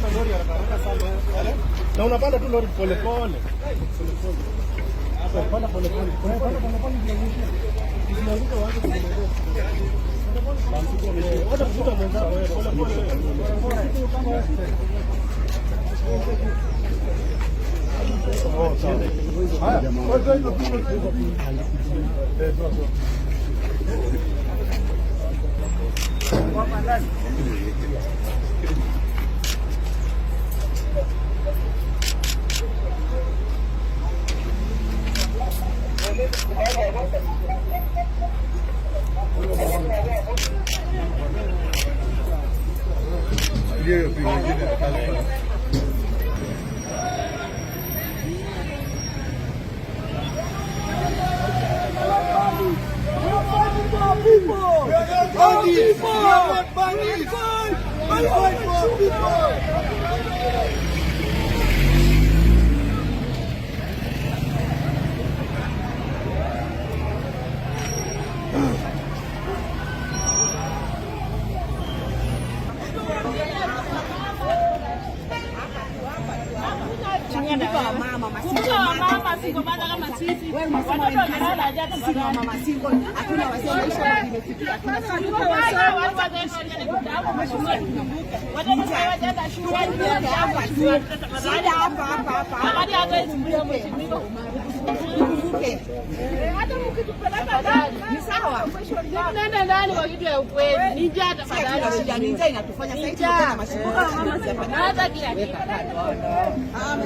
Panda lori haraka haraka sana. Na unapanda tu lori pole pole. Pole pole. Panda pole pole. Panda pole pole ndio usianguke uanze kugonga. Wacha kuvuta mwenzako wewe pole pole. Oh, sawa. Haya, kwanza hiyo toa toa. People! We are not bandits! We are not bandits! We fight for people! Kumbuka wamama single mother kama sisi. Watoto wamelala njaa Sisi ni wamama single, hakuna wazee, maisha imefikia, hakuna. Watoto hawajaenda shule. Hapa tu. Shida hapa hapa hapa. Angalia hata mheshimiwa. Tukumbuke. Hata mkitupeleka ndani. Ni sawa. Tunaenda ndani kwa kitu ya ukweli. Ni njaa Sisi hatuna tafadhali. shida, ni njaa inatufanya sasa hivi tunataka mashiko. Hata kila kitu. Ah.